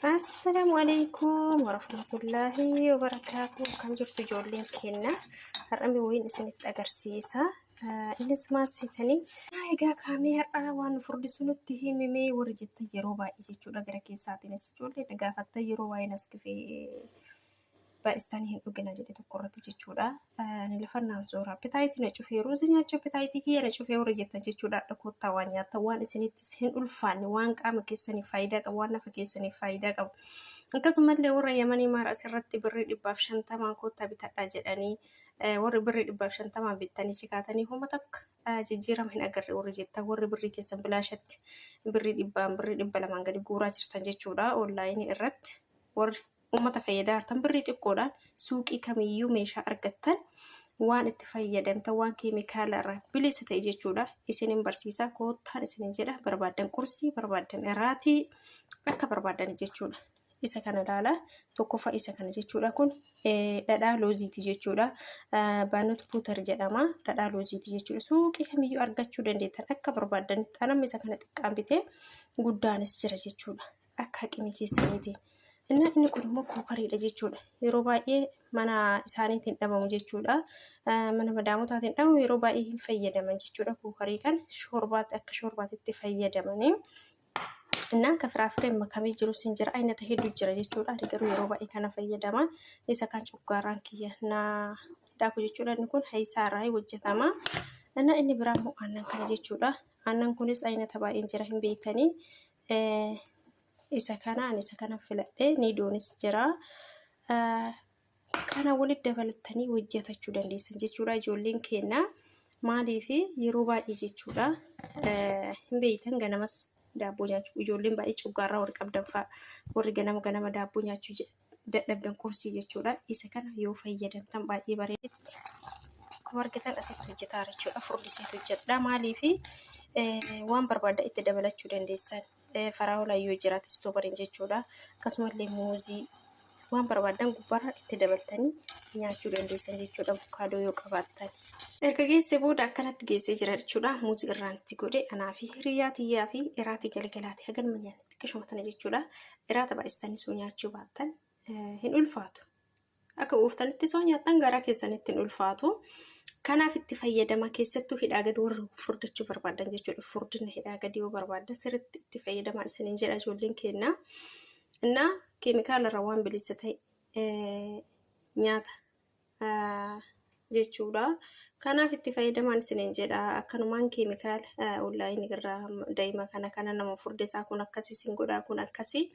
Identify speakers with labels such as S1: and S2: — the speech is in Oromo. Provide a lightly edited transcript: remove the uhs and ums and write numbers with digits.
S1: Assalaamu alaikum warahmatullaahi wabarakaatu. Akkam jirtu ijoolleen keenya? Har'a mi wayiin isinitti agarsiisa. Innis maal seetanii? Egaa kaamee har'a waan nu furdisu nutti himimee warri jettan yeroo baay'ee jechuudha gara keessaatiinis ijoollee na gaafattan yeroo waa'een as gifee baay'istanii hin dhugina jedhe tokko irratti jechuudha. Ani lafa naan zoora. Appitaayitii na cufee ruuzii nyaachuu appitaayitii kiyya na cufee warri jettan jechuudha. Hadha koottaa waan nyaattan waan isinittis hin ulfaanne waan qaama keessaniif faayidaa qabu waan nafa keessaniif faayidaa qabu. Akkasumallee warra Yamanii maara asirratti birrii 150n koottaa bitadhaa jedhanii warri birrii 150n bittanii chikaatanii homa takka jijjiirama hin agarre warri jettan warri birrii keessan bilaashatti birrii 100n birrii 200n gadi guuraa jirtan jechuudha onlaayinii irratti warri uummata fayyadaa jirtan birrii xiqqoodhaan suuqii kamiyyuu meeshaa argattan waan itti fayyadamtan waan keemikaala irraa bilisa ta'e jechuudha. Isinin barsiisaa koottaan isinin jedha barbaaddan qursii barbaaddan iraatii akka barbaaddan jechuudha. Isa kana ilaala tokkoffaa isa kana jechuudha kun dhadhaa looziiti jechuudha. Baanot puutar jedhama dhadhaa looziiti jechuudha. Suuqii kamiyyuu argachuu dandeettan akka barbaaddanitti anamma isa kana xiqqaan bitee guddaanis jira jechuudha. Akka haqimii keessaniiti. Innaa inni kun immoo kuukariidha jechuudha. Yeroo baay'ee mana isaaniitiin dhabamu jechuudha. Mana madaamotaatiin dhabamu yeroo baay'ee hin fayyadaman jechuudha. Kuukarii kan shorbaatti akka shorbaatitti fayyadamanii. Innaa akka firaafireen makamee jirus hin jira. Aynata hedduu jira jechuudha. Ani garuu yeroo baay'ee kana fayyadama. Isa kan cuggaarraan kiyya naa daaku jechuudha. Inni kun hayisaa irraa hojjetama. Innaa inni biraa immoo aannan kana jechuudha. Aannan kunis aynata baay'een jira hin beektanii. Isa kana ani isa kana filadhe niidoonis jira. Kana walitti dabalattanii hojjetachuu dandeessan jechuudha ijoolleen keenya. Maaliif yeroo baay'ee jechuudha hin beektan ganamas daabboo nyaachuu ijoolleen baay'ee cuggaarraa warri qabdan fa'a warri ganama ganama daabboo nyaachuu dadhabdan qursii jechuudha. Isa kana yoo fayyadamtan baay'ee bareetti. Akkuma argitan asitti hojjetaa jechuudha. Furdiseetu hojjedha. Maaliif waan barbaadda itti dabalachuu dandeessan. Faraawolaa yoo jiraate istoobariin jechuudha. Akkasumallee muuzii waan barbaaddan gubbaarra itti dabaltanii nyaachuu dandeessan jechuudha. Avukaadoo yoo qabaattan. Erga geessee booda akkanatti geessee jira jechuudha. Muuzii irraan itti godhe anaa fi hiriyaa tiyyaa fi iraatii galgalaati. Haganuma nyaanne xiqqishuma tana jechuudha. Iraata baay'istanii soo nyaachuu baattan hin ulfaatu. Akka uuftanitti soo nyaattan garaa keessanitti hin ulfaatu. Kanaaf itti fayyadama keessattuu hidhaa gadi warri furdachuu barbaadan jechuudha. Furdina hidhaa gadi yoo barbaadan sirriitti itti fayyadamaa isiniin jedha ijoolleen keenya. Innaa keemikaala irraa waan bilisa ta'e nyaata jechuudha. Kanaaf itti fayyadamaan isiniin jedha. Akkanumaan keemikaala onlaayinii irraa daa'ima kana kana nama furdisaa kun akkasii isin godhaa kun akkasii.